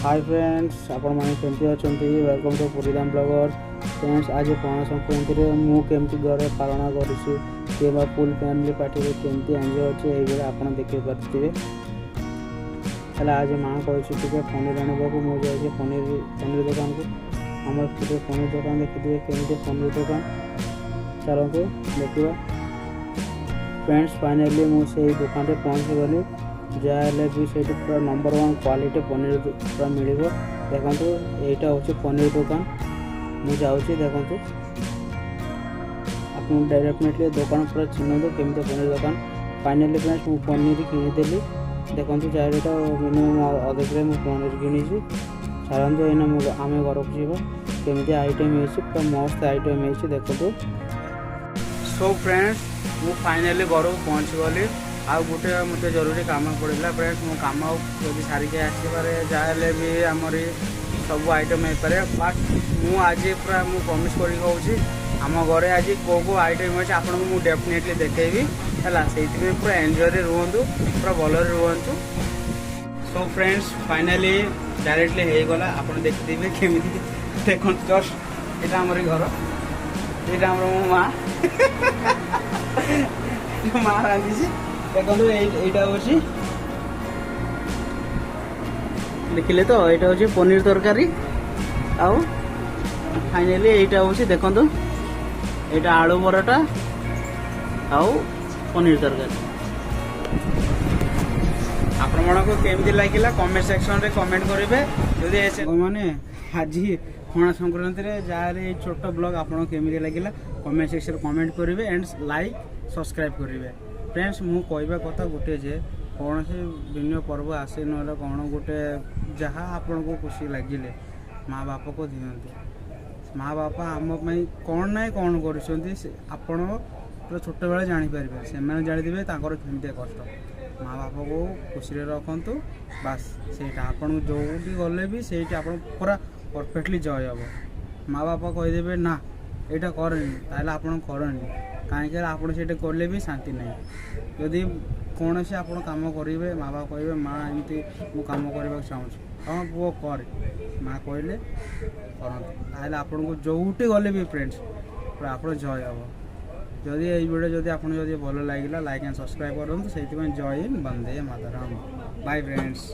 High friends, ଆପଣମାନେ କେମିତି ଅଛନ୍ତି? Welcome to Puridham bloggers. Friends, ଆଜି ପଣା ସଂକ୍ରାନ୍ତିରେ ମୁଁ କେମିତି ଘରେ ପାଳନ କରୁଛି କିମ୍ବା ଫୁଲ୍ ଫ୍ୟାମିଲି ପାର୍ଟିରେ କେମିତି ଏନ୍ଜୟ ଅଛି, ଏଇଭଳି ଆପଣ ଦେଖିପାରୁଥିବେ। ହେଲେ ଆଜି ମା କହିଛି ଟିକେ ପନିର ଆଣିବାକୁ। ମୁଁ ଯାଇଛି ପନିର ଦୋକାନକୁ। ଆମର ଟିକେ ପନିର ଦୋକାନ ଦେଖିଥିବେ, କେମିତି ପନିର ଦୋକାନ। ଚାଲନ୍ତୁ ଦେଖିବା। ଫ୍ରେଣ୍ଡସ୍, ଫାଇନାଲି ମୁଁ ସେଇ ଦୋକାନରେ ପହଞ୍ଚିଗଲି। ଯାହା ହେଲେ ବି ସେଇଠି ପୁରା ନମ୍ବର ୱାନ୍ କ୍ୱାଲିଟି ପନିର ପୁରା ମିଳିବ। ଦେଖନ୍ତୁ, ଏଇଟା ହେଉଛି ପନିର ଦୋକାନ। ମୁଁ ଯାଉଛି, ଦେଖନ୍ତୁ। ଆପଣ ଡେଫିନେଟଲି ଦୋକାନ ପୁରା ଚିହ୍ନନ୍ତୁ, କେମିତି ପନିର ଦୋକାନ। ଫାଇନାଲି ଫ୍ରେଣ୍ଡସ୍, ମୁଁ ପନିର କିଣିଦେଲି। ଦେଖନ୍ତୁ, ଯାହା ତ ମିନିମମ୍ ଅଧ କିଲୋ ମୁଁ ପନିର କିଣିଛି। ଚାଲନ୍ତୁ, ଏଇନା ମୁଁ ଆମେ ଘରକୁ ଯିବା। କେମିତି ଆଇଟମ୍ ହେଇଛି, ପୁରା ମସ୍ତ ଆଇଟମ୍ ହେଇଛି, ଦେଖନ୍ତୁ। ସୋ ଫ୍ରେଣ୍ଡସ୍, ମୁଁ ଫାଇନାଲି ଘରକୁ ପହଞ୍ଚିଗଲି। ଆଉ ଗୋଟେ ମୋତେ ଜରୁରୀ କାମ ପଡ଼ିଲା। ଫ୍ରେଣ୍ଡସ୍, ମୁଁ କାମ ଯଦି ସାରିକି ଆସିବାରେ ଯାହା ହେଲେ ବି ଆମରି ସବୁ ଆଇଟମ୍ ହେଇପାରେ। ବଟ୍ ମୁଁ ଆଜି ପୁରା ମୁଁ ପ୍ରମିସ୍ କରିକି କହୁଛି, ଆମ ଘରେ ଆଜି କେଉଁ କେଉଁ ଆଇଟମ୍ ଅଛି, ଆପଣଙ୍କୁ ମୁଁ ଡେଫିନେଟଲି ଦେଖେଇବି। ହେଲା, ସେଇଥିପାଇଁ ପୁରା ଏନ୍ଜୟରେ ରୁହନ୍ତୁ, ପୁରା ଭଲରେ ରୁହନ୍ତୁ। ସୋ ଫ୍ରେଣ୍ଡସ୍, ଫାଇନାଲି ଡାଇରେକ୍ଟଲି ହେଇଗଲା। ଆପଣ ଦେଖିଥିବେ କେମିତି। ଦେଖନ୍ତୁ, ଜଷ୍ଟ ଏଇଟା ଆମରି ଘର, ଏଇଟା ଆମର ମୋ ମା, ମା ରାନ୍ଧିଛି। ଦେଖନ୍ତୁ, ଏଇଟା ହେଉଛି, ଦେଖିଲେ ତ, ଏଇଟା ହେଉଛି ପନିର ତରକାରୀ। ଆଉ ଫାଇନାଲି ଏଇଟା ହେଉଛି, ଦେଖନ୍ତୁ, ଏଇଟା ଆଳୁ ପରଟା ଆଉ ପନିର ତରକାରୀ। ଆପଣମାନଙ୍କୁ କେମିତି ଲାଗିଲା, କମେଣ୍ଟ ସେକ୍ସନରେ କମେଣ୍ଟ କରିବେ। ଯଦି ମାନେ ଆଜି ପଣା ସଂକ୍ରାନ୍ତିରେ ଯାହାହେଲେ ଏଇ ଛୋଟ ବ୍ଲଗ୍ ଆପଣଙ୍କୁ କେମିତି ଲାଗିଲା, କମେଣ୍ଟ ସେକ୍ସନରେ କମେଣ୍ଟ କରିବେ ଆଣ୍ଡ ଲାଇକ୍ ସବସ୍କ୍ରାଇବ୍ କରିବେ। ଫ୍ରେଣ୍ଡସ୍, ମୁଁ କହିବା କଥା ଗୋଟେ ଯେ କୌଣସି ଭିନ୍ନ ପର୍ବ ଆସେ ନହେଲେ କ'ଣ ଗୋଟେ, ଯାହା ଆପଣଙ୍କୁ ଖୁସି ଲାଗିଲେ ମା ବାପାକୁ ଦିଅନ୍ତୁ। ମା ବାପା ଆମ ପାଇଁ କ'ଣ ନାହିଁ କ'ଣ କରୁଛନ୍ତି, ସେ ଆପଣ ପୁରା ଛୋଟବେଳେ ଜାଣିପାରିବେ। ସେମାନେ ଜାଣିଥିବେ ତାଙ୍କର କେମିତିଆ କଷ୍ଟ। ମା ବାପାକୁ ଖୁସିରେ ରଖନ୍ତୁ, ବାସ୍। ସେଇଟା ଆପଣଙ୍କୁ ଯେଉଁଠି ଗଲେ ବି ସେଇଠି ଆପଣ ପୁରା ପରଫେକ୍ଟଲି ଜୟ ହେବ। ମା ବାପା କହିଦେବେ, ନା ଏଇଟା କରନି, ତାହେଲେ ଆପଣ କରନି। କାହିଁକି ନା ଆପଣ ସେଇଟା କଲେ ବି ଶାନ୍ତି ନାହିଁ। ଯଦି କୌଣସି ଆପଣ କାମ କରିବେ, ମା ବାପା କହିବେ, ମା ଏମିତି ମୁଁ କାମ କରିବାକୁ ଚାହୁଁଛି, ହଁ ପୁଅ କରେ, ମା କହିଲେ କରନ୍ତୁ, ତାହେଲେ ଆପଣଙ୍କୁ ଯେଉଁଠି ଗଲେ ବି ଫ୍ରେଣ୍ଡସ୍ ପୁରା ଆପଣ ଜୟ ହେବ। ଯଦି ଏଇ ଭିଡ଼ିଓ ଯଦି ଆପଣଙ୍କୁ ଯଦି ଭଲ ଲାଗିଲା, ଲାଇକ୍ ଆଣ୍ଡ ସବସ୍କ୍ରାଇବ୍ କରନ୍ତୁ। ସେଇଥିପାଇଁ ଜୟ ହିନ୍ଦ, ବନ୍ଦେ ମାତରମ୍, ବାଇ ଫ୍ରେଣ୍ଡସ୍।